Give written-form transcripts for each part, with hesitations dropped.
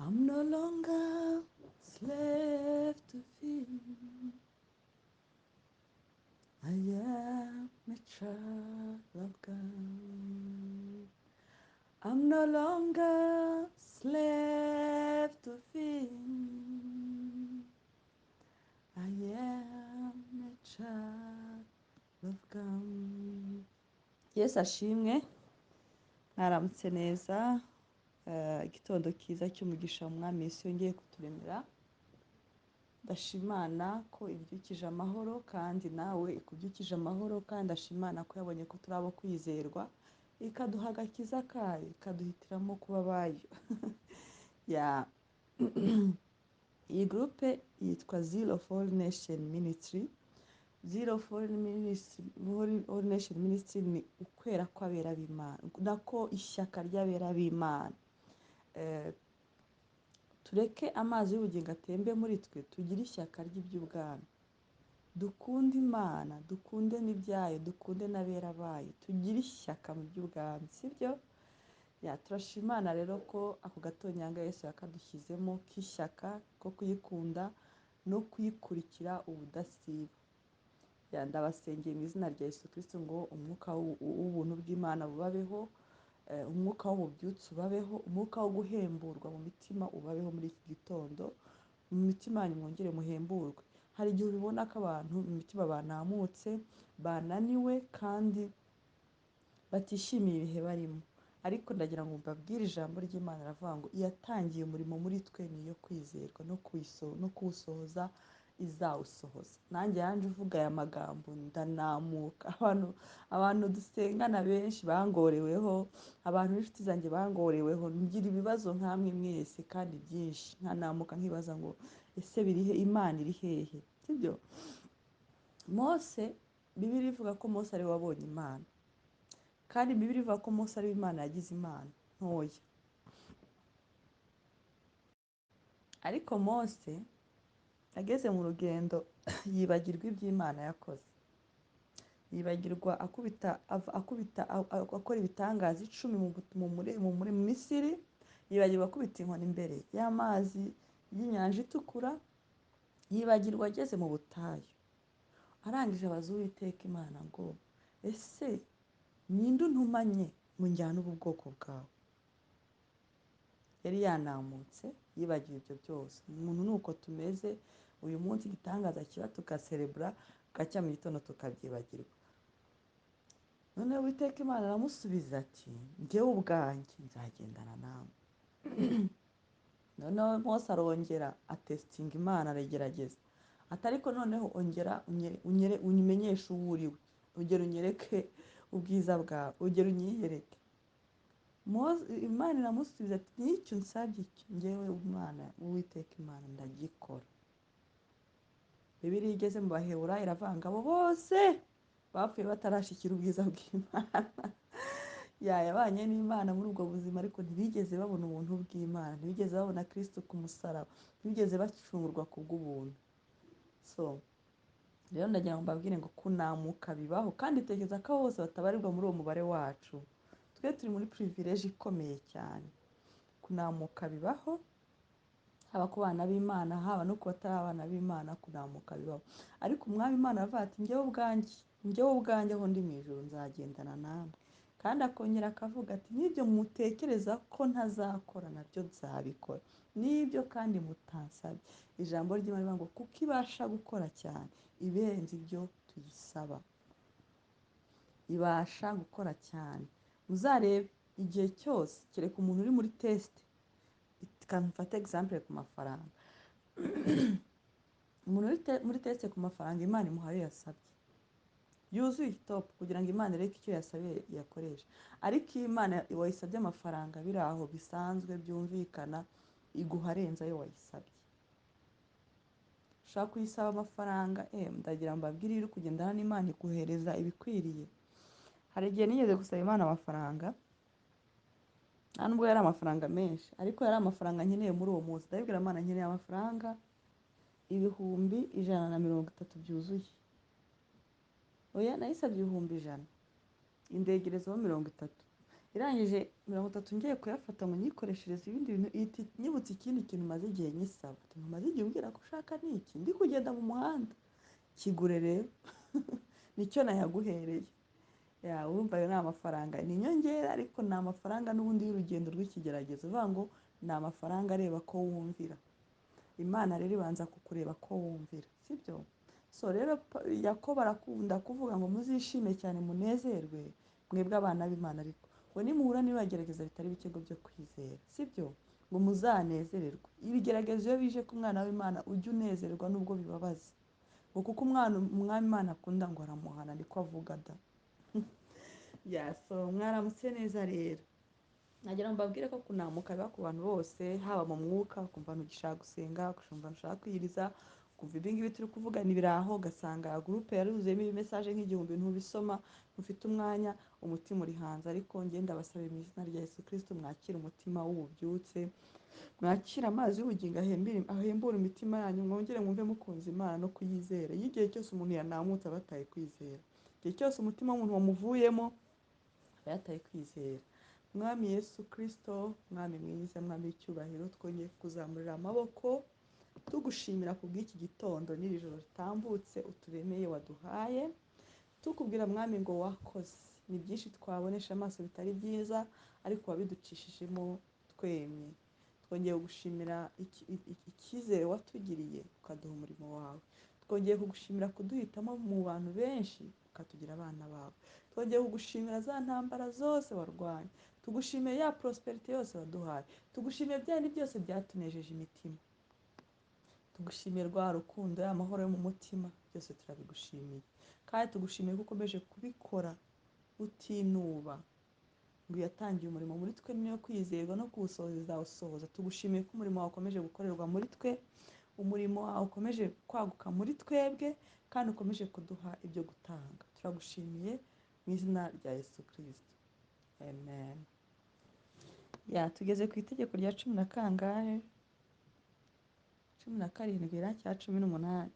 I'm no longer slave to fear. I am a child of God. I'm no longer slave to fear. I am a child of God. Yesu ashimwe, mwaramutse neza, igitondo cyiza cy'umugisha Umwami Yesu yongeye kuturemera. Ndashimana ko ibyukije amahoro kandi nawe ikubyukije amahoro, kandi ndashimana ko yabonye ko turi abo kwizerwa, ikaduha agakiza kayo, ikaduhitiramo kuba abayo. Ya iyi groupe yitwa Zeal of All Nation Ministry. Zeal of All Ministry, All Nation Ministry ni ukwera kw'abera b'Imana, nako ishyaka ry'abera b'Imana. Tureke amazi y'ubugingo atembe muri twe, tugire ishyaka ry'iby'ubwami, dukunde Imana, dukunde n'ibyayo, dukunde n'abera bayo, tugire ishyaka mu by'ubwami, sibyo? Ya turashima Imana rero ko ako gatonyanga Yesu yakadushyizemo k'ishyaka ko kuyikunda no kuyikurikira ubudasiba. Ya ndabasengeye mu izina rya Yesu Kristo ngo umwuka w'ubuntu bw'Imana bubabeho, umwuka w'ububyutse ubabeho, umwuka wo guhemburwa mu mitima ubabeho muri iki gitondo, mu mitima yanyu mwongere muhemburwe. Hari igihe ubibona ko abantu mu mitima banamutse, bananiwe kandi batishimiye ibihe barimo, ariko ndagira ngo mbabwire ijambo ry'Imana riravuga ngo iyatangiye umurimo muri twe ni iyo kwizerwa no kuwusohoza izawusohoza. Nanjye yanje uvuga aya magambo ndanamuka. Abantu dusengana benshi bangoreweho, abantu b'inshuti zanjye bangoreweho, ngira ibibazo nkamwe mwese kandi byinshi, nkanamuka nkibaza ngo ese birihe, Imana iri hehe? Sibyo? Mose, Bibiliya ivuga ko Mose ari we wabonye Imana, kandi Bibiliya ivuga ko Mose ari we Imana yagize Imana ntoya. Ariko Mose ageze mu rugendo yibagirwa iby'Imana yakoze, yibagirwa akora ibitangaza 10 muri Misiri, yibagirwa akubita inkoni imbere y'amazi y'inyanja itukura, yibagirwa ageze mu butayu. Arangije abaza Uwiteka Imana ngo ese ninde untumanye ngo njyane ubu bwoko bwawe? Yari yanamutse, yibagiwe ibyo byose. Umuntu ni uko tumeze, uyu munsi igitangaza kiba tugaserebura, bugacya mu gitondo tukabyibagirwa. Noneho Uwiteka Imana aramusubiza ati njyewe ubwanjye nzagendana nawe. Noneho Mose arongera atesitinga Imana, aragerageza ati ariko noneho ongera unyimenyeshe uwo uri we, ongera unyereke ubwiza bwawe, ongera unyiyereke. Imana iramusubiza ati n'icyo unsabye icyo njyewe Umwana Uwiteka Imana ndagikora. Bibiliya igeze mu Baheburayo iravanga abo bose bapfuye batarashikira ubwiza bw'Imana. Yabanye n'Imana muri ubwo buzima, ariko ntibigeze babona ubuntu bw'Imana, ntibigeze babona Kristo ku musaraba, ntibigeze bacungurwa ku bw'ubuntu. Rero ndagira ngo mbabwire ngo kunamuka bibaho, kandi tekereza ko bose batabarirwa muri uwo mubare wacu. Twe turi muri privilege ikomeye cyane. Kunamuka bibaho, haba ku bana b'Imana, haba no ku batari abana b'Imana, kunamuka bibaho. Ariko Umwami Imana aravuga ati njyewe ubwanjye aho ndi mu ijuru nzagendana namwe. Kandi akongera akavuga ati n'ibyo mutekereza ko ntazakora nabyo nzabikora, n'ibyo kandi mutansabye. Ijambo ry'Imana rivuga ngo kuko ibasha gukora cyane ibirenze ibyo tuyisaba. Ibasha gukora cyane. Muzarebe igihe cyose, kereka umuntu uri muri test, mfate example ku mafaranga. Umuntu uri muri test ku mafaranga, Imana imuha ayo yasabye yuzuye top, kugira ngo Imana ireke icyo yasabye yakoresha. Ariko iyo Imana wayisabye amafaranga biri aho bisanzwe byumvikana, iguha arenze ayo wayisabye. Ushobora kuyisaba amafaranga, ndagira ngo mbabwire, iyo uri kugendana n'Imana iguhereza ibikwiriye. Hari igihe nigeze gusaba Imana amafaranga, nta nubwo yari amafaranga menshi, ariko yari amafaranga nkeneye muri uwo munsi. Ndabibwira Imana nkeneye amafaranga 130,000 byuzuye. Oya, nayisabye 100,000, indegerezaho 30. Irangije 30 ngiye kuyafata ngo nyikoreshereze ibindi bintu, ihita nyibutsa ikindi kintu maze igihe nyisaba. Ati maze igihe umbwira ko ushaka ni iki, ndi kugenda mu muhanda, kigure rero nicyo nayaguhereye. Ya, urumva ayo ni amafaranga, ni inyongera, ariko ni amafaranga n'ubundi y'urugendo rw'ikigeragezo. Uvuga ngo ni amafaranga areba ko wumvira. Imana rero ibanza kukureba ko wumvira, sibyo? So rero Yakobo arakunda kuvuga ngo muzishime cyane munezerwe mwebwe abana b'Imana, ariko ngo nimuhura n'ibibagerageza bitari bike ngo byo kwizera, sibyo? Ngo muzanezererwe. Ibigeragezo iyo bije ku mwana w'Imana ujye unezerwa nubwo bibabaza, ngo kuko umwami Imana akunda ngo aramuhana, niko avuga da. Ya, so mwaramutse neza rero. Nagira ngo mbabwire ko kunamuka biba ku bantu bose, haba mu mwuka, ukumva ntugishaka gusenga, ukumva ntushaka kwiyiriza, ukumva ibi ngibi turi kuvuga ni biraho, ugasanga gurupe yaruzuyemo ibimesaje nk'igihumbi, ntubisoma, ntufite umwanya, umutima uri hanze. Ariko njye ndabasaba mu izina rya Yesu Kristo, mwakire umutima w'ububyutse, mwakire amazi y'ubugingo ahembura imitima yanyu, mwongere mwumve mukunze Imana no kuyizera. Iyo igihe cyose umuntu yanamutse aba yataye kwizera, igihe cyose umutima w'umuntu wamuvuyemo aba yataye kwizera. Mwami Yesu Kristo, Mwami mwiza, Mwami w'icyubahiro, twongeye kuzamurira amaboko tugushimira kubw'iki gitondo n'iri joro ritambutse uturemeye waduhaye, tukubwira Mwami ngo wakoze. Ni byinshi twabonesha amaso bitari byiza, ariko wabiducishijemo twemye. Twongeye kugushimira icyizere watugiriye ukaduha umurimo wawe. Twongeye kugushimira kuduhitamo mu bantu benshi ukatugira abana bawe. Twongeye kugushimira za ntambara zose warwanye. Tugushimiye ya prosperity yose waduhaye. Tugushimiye bya bindi byose byatunejeje imitima. Tugushimiye rwa rukundo, ya mahoro yo mu mutima, byose turabigushimiye. Kandi tugushimiye ko ukomeje kubikora utinuba. Ngo yatangiye umurimo muri twe niyo kwizerwa no kuwusohoza izawusohoza. Tugushimiye ko umurimo wawe ukomeje gukorerwa muri twe, umurimo wawe ukomeje kwaguka muri twebwe, kandi ukomeje kuduha ibyo gutanga. Turagushimiye mu izina rya Yesu Kristo. Amen. Ya, tugeze ku itegeko rya cumi na kangahe? 17 ra cya 18.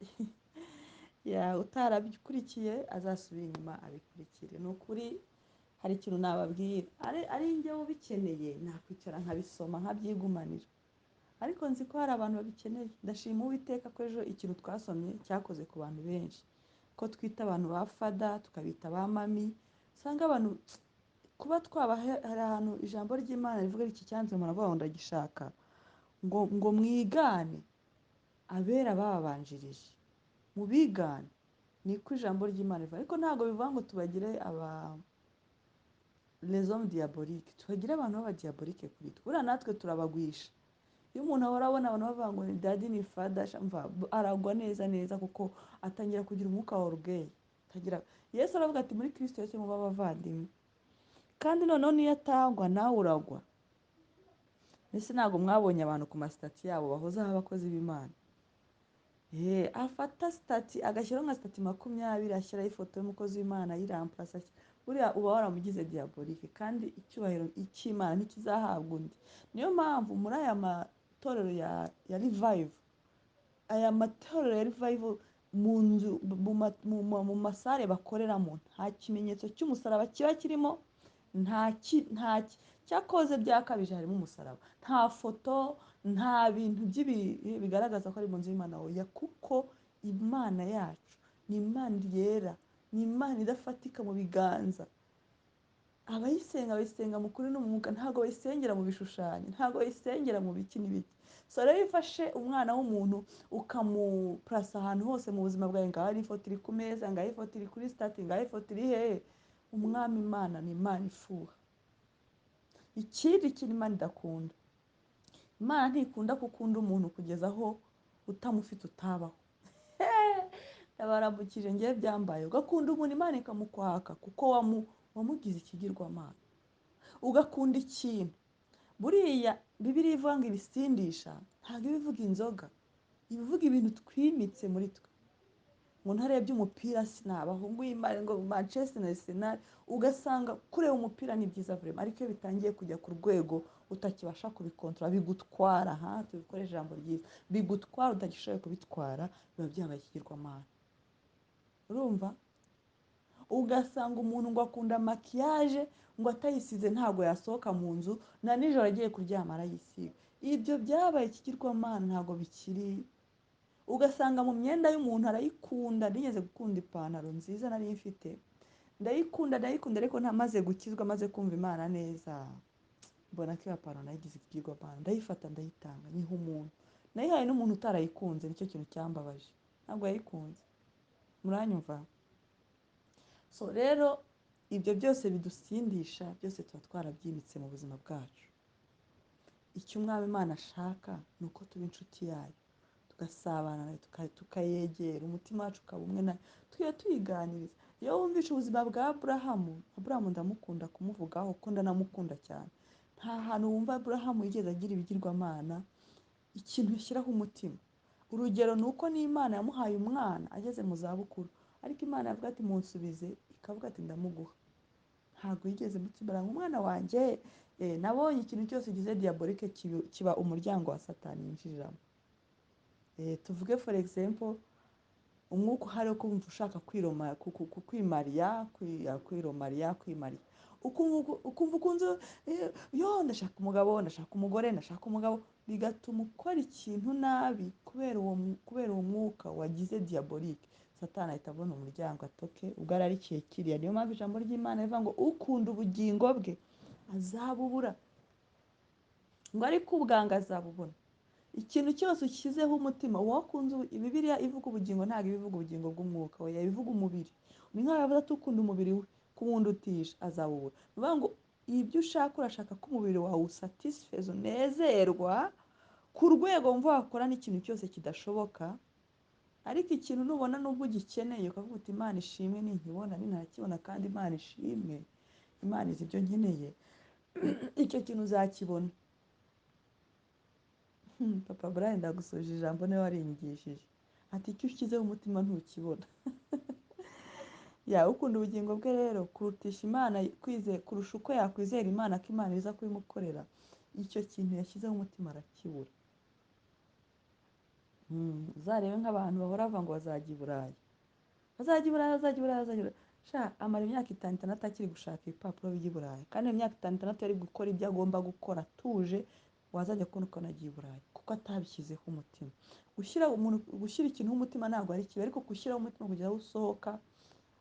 Ya, utarabikurikiye azasubira inyuma abikurikire. Ni ukuri hari ikintu nababwira, ari njye ubikeneye nakwicara nkabisoma nkabyigumanira, ariko nzi ko hari abantu babikeneye. Ndashima Uwiteka ko ejo ikintu twasomye cyakoze ku bantu benshi, ko twita abantu ba fada tukabita ba mami, usanga abantu kuba twabaha, hari ahantu ijambo ry'Imana rivuga iki cyanze umuntu avuga ngo ndagishaka, ngo mwigane abera bababanjirije, mubigane, niko ijambo ry'Imana rivuga. Ariko ntabwo bivuga ngo tubagire aba les hommes diaboliques, tubagire abantu b'aba diabolique kuri twe. Buriya natwe turabagwisha. Iyo umuntu ahora abona abantu bavuga ngo ni daddy ni father, mva aragwa neza neza, kuko atangira kugira umwuka wa orgueil. Atangira, Yesu aravuga ati muri Kristo Yesu muba abavandimwe. Kandi noneho niyo atangwa nawe uragwa. Mbese ntabwo mwabonye abantu ku masitati yabo bahozaho abakozi b'Imana? Afata sitati agashyiraho nka sitati 20, ashyiraho ifoto y'umukozi w'Imana ayiramplasa, buriya uba waramugize diabolique, kandi icyubahiro cy'Imana ntikizahabwa undi. Niyo mpamvu muri aya matorero ya revival, aya matorero ya revival mu nzu, mu masare bakoreramo nta kimenyetso cy'umusaraba kiba kirimo, nta cyakoze byakabije harimo umusaraba, nta foto, nta bintu bigaragaza ko ari mu nzu y'Imana. Oya, kuko Imana yacu ni Imana yera, ni Imana idafatika mu biganza. Abayisenga bayisenga mu kuri no mu mwuka, ntabwo bayisengera mu bishushanyo, ntabwo bayisengera mu biki n'ibiki. So rero iyo ufashe umwana w'umuntu ukamupurasa ahantu hose mu buzima bwawe, ngaho hari ifoto iri ku meza, ngaho ifoto iri kuri sitati, ngaho ifoto iri hehe, Umwami Imana ni Imana ifuha. Ikindi kintu Imana idakunda, Imana ntikunda ko ukunda umuntu kugeza aho utamufite utabaho. Yabaramukije ngewe byambaye, ugakunda umuntu Imana ikamukwaka kuko wamugize ikigirwamana. Ugakunda ikintu, buriya Bibiliya ivuga ngo ibisindisha, ntabwo iba ivuga inzoga, iba ivuga ibintu twimitse muri twe. Ngo ntarebye umupira sinabaho, ngo uyimare ngo Manchester na Arsenal, ugasanga kureba umupira ni byiza vraiment, ariko iyo bitangiye kujya ku rwego utakibasha kubikontorora, bigutwara, ha tubikoreshe ijambo ryiza, bigutwara utagishoboye kubitwara, biba byabaye ikigirwamana. Urumva? Ugasanga umuntu ngo akunda makiyaje, ngo atayisize ntabwo yasohoka mu nzu, na nijoro agiye kuryama arayisiga. Ibyo byabaye ikigirwamana, ntabwo bikiri. Ugasanga mu myenda y'umuntu arayikunda. Nigeze gukunda ipantaro nziza nari mfite, ndayikunda ndayikunda, ariko ntamaze gukizwa, maze kumva Imana neza, mbona ko iyo pantaro nayigize ikigirwamana, ndayifata ndayitanga nyiha umuntu. Nayihaye n'umuntu utarayikunze, nicyo kintu cyambabaje, ntabwo yayikunze. Muranyumva? So rero ibyo byose bidusindisha byose tuba twarabyimitse mu buzima bwacu. Icyo Umwami Imana ashaka ni uko tuba inshuti yayo, tugasabana nayo, tukayegera, umutima wacu ukaba umwe nayo, tukajya tuyiganiriza. Iyo wumvishe ubuzima bwa Aburahamu, Aburahamu ndamukunda kumuvugaho kuko ndanamukunda cyane. Nta hantu wumva Aburahamu yigeze agira ibigirwamana, ikintu ashyiraho umutima. Urugero ni uko n'Imana yamuhaye umwana ageze mu zabukuru, ariko Imana yavuga ati munsubize, ikavuga ati ndamuguha. Ntabwo yigeze mutsimbarara ngo umwana wanjye, nabonye ikintu cyose gize diabolike kiba umuryango wa Satani yinjiriramo. Tuvuge for example, umwuka uhari wo kumva ushaka kwimariya, kwiromariya, kwimariya. Ukumva ukunze, yo ndashaka umugabo, ndashaka umugore, ndashaka umugabo, bigatuma ukora ikintu nabi kubera uwo mwuka wagize diabolike. Satani ahita abona umuryango atoke, ubwo ararikiye kiriya. Niyo mpamvu ijambo ry'Imana rivuga ngo ukunda ubugingo bwe azabubura, ngo ariko ubwanga azabubona. Ikintu cyose ushyizeho umutima, uwakunze Bibiliya ivuga ubugingo ntabwo iba ivuga ubugingo bw'umwuka, oya, ivuga umubiri. Ni nk'aho yavuze ati ukunda umubiri we kuwundutisha azawubura. Ni ukuvuga ngo ibyo ushaka, urashaka ko umubiri wawe usatisfeza, unezerwa ku rwego wumva wakora n'ikintu cyose kidashoboka. Ariko ikintu nubona nubwo ugikeneye ukavuga uti Imana ishimwe ninkibona, nintakibona kandi Imana ishimwe, Imana izi ibyo nkeneye, icyo kintu uzakibona. Papa Brian ndagusubije ijambo, niwe warinyigishije ati icyo ushyizeho umutima ntukibona. Ya ukunda ubugingo bwe rero kurutisha Imana kurusha uko yakwizera Imana ko Imana iza kubimukorera, icyo kintu yashyizeho umutima arakibura. Uzarebe nk'abantu bahora bavuga ngo bazajya i Burayi, bazajya i Burayi, bazajya i Burayi, bazajya i Burayi. Sha, amara imyaka itanu itandatu akiri gushaka ibipapuro by'i Burayi, kandi iyo myaka itanu itandatu yari gukora ibyo agomba gukora atuje, wazajya kubona uko anagiye i Burayi kuko atabishyizeho umutima. Gushyira ikintu umutima ntabwo ari kibi, ariko gushyiraho umutima kugira aho usohoka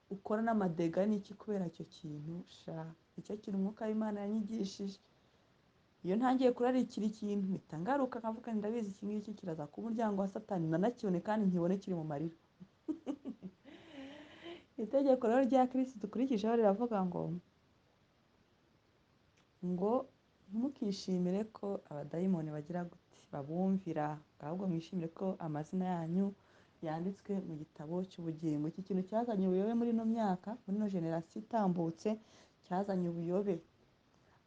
ukora n'amadega n'iki kubera icyo kintu, sha, icyo kintu umwuka w'Imana yanyigishije. Iyo ntangiye kurarikira ikintu mpita ngaruka nkavuga nti ndabizi iki ngiki kiraza ku muryango wa Satani, nanakibone kandi nkibone kiri mu marira. Itegeko rero rya Kristo dukurikijeho riravuga ngo ntimukishimire ko abadayimoni bagira gute babumvira, ahubwo mwishimire ko amazina yanyu yanditswe mu gitabo cy'ubugingo. Iki kintu cyazanye ubuyobe muri ino myaka, muri ino generasiyo itambutse, cyazanye ubuyobe.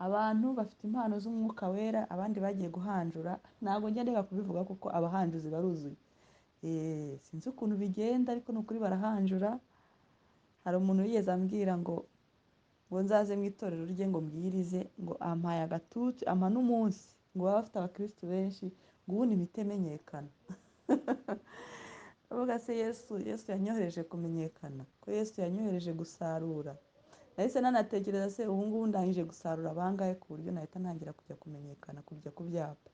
Abantu bafite impano z'umwuka wera, abandi bagiye guhanjura. Ntabwo njya ndeka kubivuga kuko abahanjuzi baruzuye. Sinzi ukuntu bigenda ariko ni ukuri barahanjura. Hari umuntu wigeze ambwira ngo nzaze mu itorero rye ngo mbwirize, ngo ampaye agatuti, ampa n'umunsi, ngo baba bafite abakristo benshi, ngo ubundi mpite menyekana. Avuga se Yesu yanyohereje kumenyekana, ko Yesu yanyohereje gusarura. Nahise nanatekereza se ubu ngubu ndangije gusarura bangahe ku buryo nahita ntangira kujya kumenyekana, kujya ku byapa.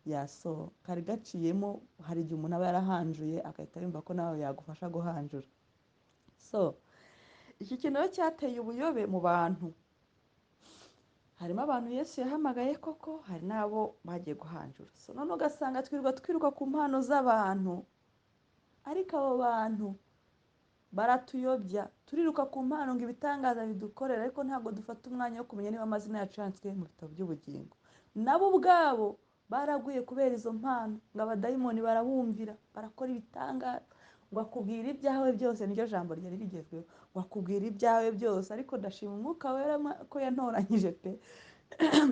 Ya so kari gaciyemo, hari igihe umuntu aba yarahanjuye agahita yumva ko nawe yagufasha guhanjura. So iki kintu rero cyateye ubuyobe mu bantu. Harimo abantu Yesu yahamagaye koko, hari n'abo bagiye guhanjura. So none ugasanga twirirwa twiruka ku mpano z'abantu, ariko abo bantu baratuyobya. Turiruka ku mpano ngo ibitangaza bidukorera, ariko ntabwo dufata umwanya wo kumenya niba amazina yacu yanditswe mu bitabo by'ubugingo. Nabo ubwabo baraguye kubera izo mpano, ngo abadayimoni barabumvira, barakora ibitangaza, ngo akubwire ibyawe byose, niryo jambo ryari rigezweho, ngo akubwire ibyawe byose. Ariko ndashima umwuka wera ko yantoranyije pe.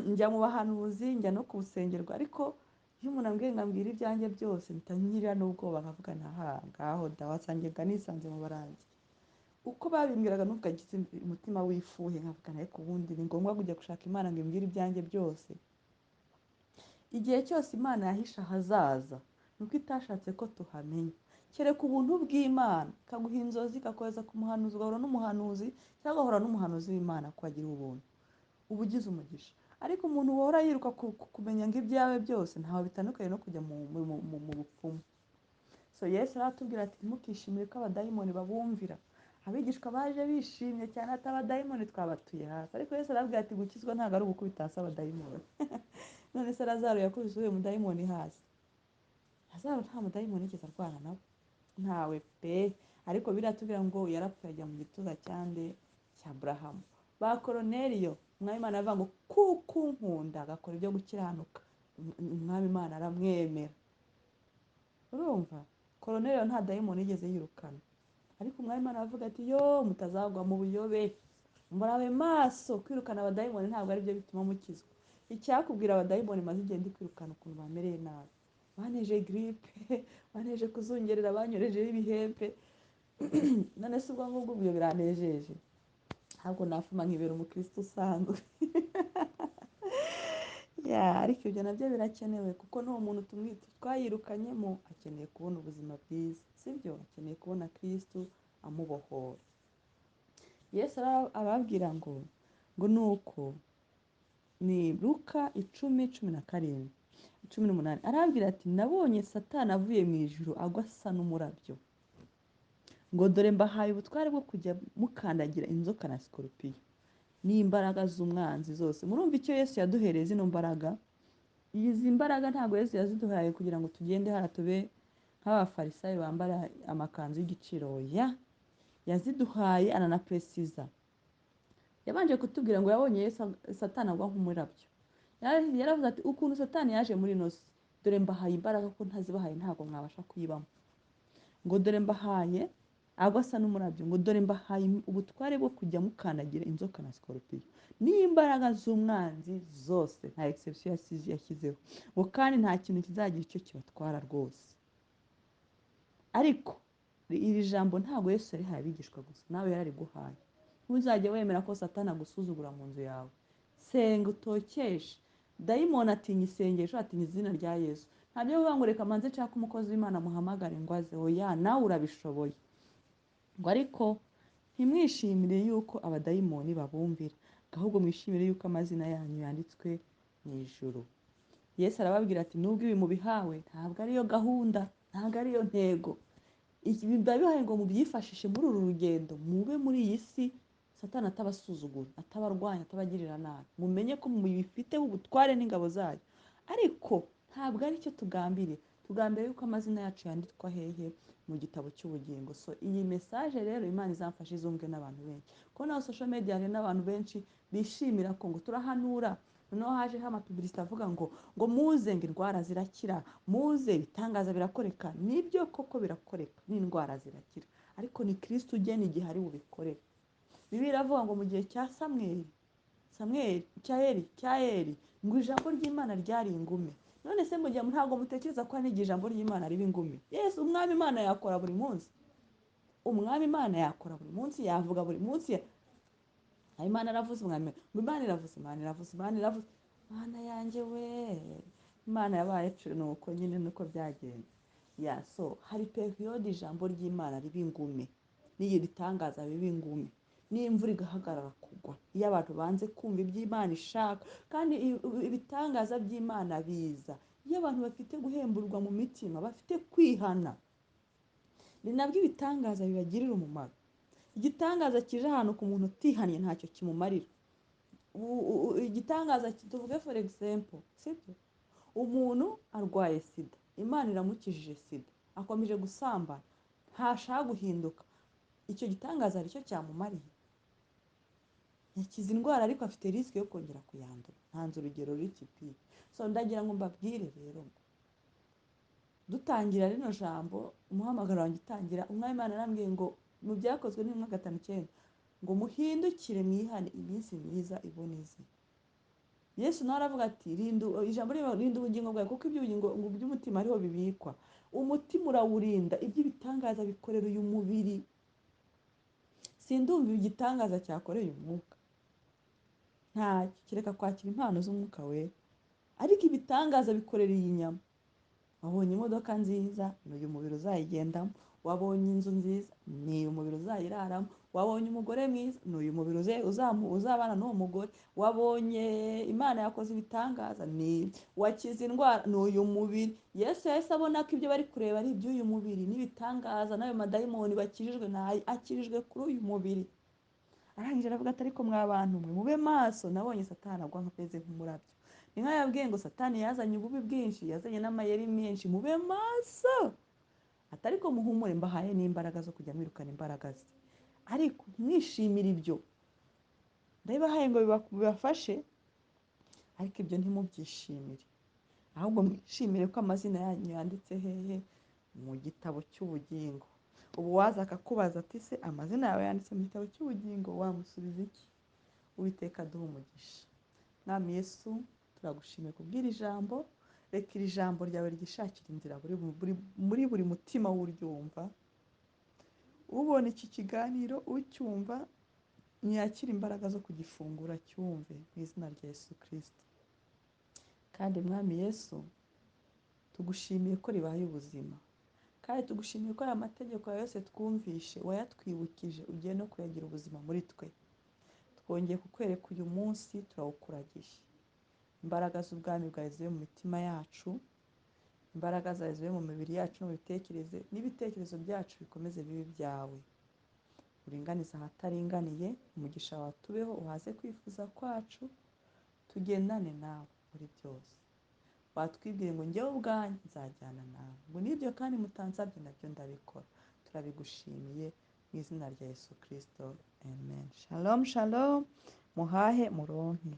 Njya mu bahanuzi, njya no kusengerwa, ariko iyo umuntu ambwiye ngo ambwire ibyanjye byose mpita nkira n'ubwoba, nkavuga nti aha ngaho ndawasange nisanze mu barangi. Uko babimbwiraga n'ubwo agize umutima wifuhe, nkavuga nti ariko ubundi ni ngombwa kujya gushaka Imana ngo imbwire ibyanjye byose. Igihe cyose Imana yahishe ahazaza, ni uko itashatse ko tuhamenya, Kereka ubuntu bw'Imana ikaguha inzozi, ikakohereza ku muhanuzi, ugahura n'umuhanuzi cyangwa ugahura n'umuhanuzi w'Imana ko agira ubuntu, uba ugize umugisha. Ariko umuntu wahora yiruka kumenya ngo ibyawe byose, ntawe bitandukanye no kujya mu bupfumu. So Yesu aratubwira ati ntimukishimire ko abadayimoni babumvira. Abigishwa baje bishimye cyane ati abadayimoni twabatuye hasi, ariko Yesu arabwira ati gukizwa ntabwo ari ugukubita hasi abadayimoni. None se Lazaro yakubise uyu mudayimoni hasi? Lazaro nta mudayimoni yigeze arwana nawe, ntawe pe. Ariko biratubwira ngo yarapfuye ajya mu gituza cyande cya Aburahamu. Ba Koroneliyo, Umwami Imana aravuga ngo kuko unkunda agakora ibyo gukiranuka, Umwami Imana aramwemera. Urumva Koroneliyo nta dayimoni yigeze yirukana, ariko Umwami Imana aravuga ati yo mutazagwa mu buyobe, murabe maso. Kwirukana abadayimoni ntabwo ari byo bituma mukizwa. Icyakubwira abadayimoni maze igihe ndi kwirukana ukuntu bamereye nabi, baneje gripe, baneje kuzungerera, banyorejeho ibihembe. None se ubwo ngubwo ibyo biranejeje? Ntabwo nafuma nkibera umukristo usanzwe. Ariko ibyo nabyo birakenewe, kuko n'uwo muntu twayirukanyemo akeneye kubona ubuzima bwiza, sibyo? Akeneye kubona Kristo amubohora. Yesu arababwira ngo nuko ni Luka 10:17, 18, arababwira ati nabonye Satani avuye mu ijuru agwa asa n'umurabyo, ngo dore mbahaye ubutware bwo kujya mukandagira inzoka na sikorupiyo n'imbaraga z'umwanzi zose. Murumva icyo Yesu yaduhereye zino mbaraga? Izi mbaraga ntabwo Yesu yaziduhaye kugira ngo tugende hara tube nk'abafarisayo bambara amakanzu y'igiciro. Oya, yaziduhaye aranapresiza. Yabanje kutubwira ngo yabonye Yesu Satani agwa nk'umurabyo. Yaravuze ati ukuntu Satani yaje muri ino si, dore mbahaye imbaraga ko ntazibahaye ntabwo mwabasha kuyibamo. Ngo dore mbahaye agwa asa n'umurabyo, ngo dore mbahaye ubutware bwo kujya mukandagira inzoka na sikorupiyo n'imbaraga z'umwanzi zose, nta exception yashyizeho, ngo kandi nta kintu kizagira icyo kibatwara rwose. Ariko iri jambo ntabwo Yesu yarihaye abigishwa gusa, nawe yarariguhaye. Ntuzajye wemera ko Satani agusuzugura mu nzu yawe. Senga utokeshe. Dayimoni atinya isengesho, atinya izina rya Yesu. Ntabyo kuvuga ngo reka manze nshake umukozi w'Imana muhamagare ngo aze. Oya, nawe urabishoboye. Ngo ariko ntimwishimire yuko abadayimoni babumvira, ahubwo mwishimire yuko amazina yanyu yanditswe mu ijuru. Yesu arababwira ati nubwo ibi mubihawe ntabwo ariyo gahunda, ntabwo ariyo ntego. Ibi ndabihaye ngo mubyifashishe muri uru rugendo, mube muri iyi si Satani atabasuzugura, atabarwanya, atabagirira nabi. Mumenye ko mubifiteho ubutware n'ingabo zayo, ariko ntabwo ari cyo tugambiriye. Tugambiriye yuko amazina yacu yandikwa hehe? Mu gitabo cy'ubugingo. So iyi message rero Imana izamfasha izumvwe n'abantu benshi, kuko na social media hari n'abantu benshi bishimira ko ngo turahanura. Noneho hajeho amapublicité avuga ngo muze ngo indwara zirakira, muze ibitangaza birakoreka. Nibyo koko birakoreka, n'indwara zirakira, ariko ni Kristo ugena igihe ari bubikorere. Bibiliya iravuga ngo mu gihe cya Samweli, Samweli, cya Eli, cya Eli, ngo ijambo ry'Imana ryari ingume. None se mu gihe ntabwo mutekereza ko hari n'igihe ijambo ry'Imana riba ingume? Yesu Umwami Imana yakora buri munsi. Umwami Imana yakora buri munsi, yavuga buri munsi. Imana iravuze, Umwami, ngo Imana iravuze, Imana iravuze, Imana iravuze. Imana yanjye we, Imana yabaye nuko nyine nuko byagenze. So hari periode ijambo ry'Imana riba ingume, n'igihe ritangaza biba ingume, n'imvura igahagarara kugwa iyo abantu banze kumva iby'Imana ishaka. Kandi ibitangaza by'Imana biza iyo abantu bafite guhemburwa mu mitima, bafite kwihana. Ni nabwo ibitangaza bibagirira umumaro. Igitangaza kije ahantu ku muntu utihannye ntacyo kimumarira. Igitangaza tuvuge for example, sibyo? Umuntu arwaye sida, Imana iramukijije sida, akomeje gusambana, ntashaka guhinduka. Icyo gitangaza hari icyo cyamumariye? Yakize indwara ariko afite risque yo kongera kuyandura. Ntanze urugero rw'ikipi. So ndagira ngo mbabwire rero ngo dutangira rino jambo, umuhamagaro wanjye utangira, Umwami Imana arambwiye ngo mu byakozwe n'intumwa 5:9 ngo muhindukire mwihane, iminsi myiza ibone ize. Yesu nawe aravuga ati rinda ijambo rinda ubugingo bwawe, kuko iby'ubugingo by'umutima ariho bibikwa. Umutima urawurinda, iby'ibitangaza bikorera uyu mubiri. Sindumva igitangaza cyakoreye umwuka, ntacyo, kereka kwakira impano z'umwuka wera. Ariko ibitangaza bikorera iyi nyama. Wabonye imodoka nziza, ni uyu mubiri uzayigendamo. Wabonye inzu nziza, ni uyu mubiri uzayiraramo. Wabonye umugore mwiza, ni uyu mubiri uzabana n'uwo mugore. Wabonye Imana yakoze ibitangaza, ni wakize indwara, ni uyu mubiri. Yesu yahise abona ko ibyo bari kureba ari iby'uyu mubiri n'ibitangaza, n'ayo madayimoni bakijijwe nayo akirijwe kuri uyu mubiri. Arangije aravuga ati ariko mwa bantu mwe mube maso, nabonye Satani agwa ameze nk'umurabyo. Ni nkaho yabwiye ngo Satani yazanye ububi bwinshi, yazanye n'amayeri menshi, mube maso. Ati ariko muhumure, mbahaye n'imbaraga zo kujya mwirukana imbaraga ze, ariko ntimwishimire ibyo, ndabibahaye ngo bibafashe, ariko ibyo ntimubyishimire, ahubwo mwishimire ko amazina yanyu yanditse hehe? Mu gitabo cy'ubugingo. Ubu waza akakubaza ati se amazina yawe yanditse mu gitabo cy'ubugingo, wamusubiza iki? Uwiteka aduhe umugisha. Mwami Yesu, turagushimiye kubw'iri jambo. Reka iri jambo ryawe ryishakire inzira muri buri mutima w'uryumva. Ubona iki kiganiro ucyumva, ntiyakire imbaraga zo kugifungura cyumve mu izina rya Yesu Kristo. Kandi Mwami Yesu, tugushimiye ko ribaye ubuzima, kandi tugushimiye ko aya mategeko yawe yose twumvishe wayatwibukije, ugiye no kuyagira ubuzima muri twe. Twongeye kukwereka uyu munsi, turawukuragije. Imbaraga z'ubwami bwawe zibe mu mitima yacu, imbaraga zawe zibe mu mibiri yacu no mu bitekerezo, n'ibitekerezo byacu bikomeze bibe ibyawe. Uringanize ahataringaniye, umugisha wawe tubeho, uhaze kwifuza kwacu, tugendane nawe muri byose. Watwibwire ngo njyewe ubwanjye nzajyana nawe, ngo n'ibyo kandi mutansabye nabyo ndabikora. Turabigushimiye mu izina rya Yesu Kristo, amen. Shalom, shalom, muhahe muronke.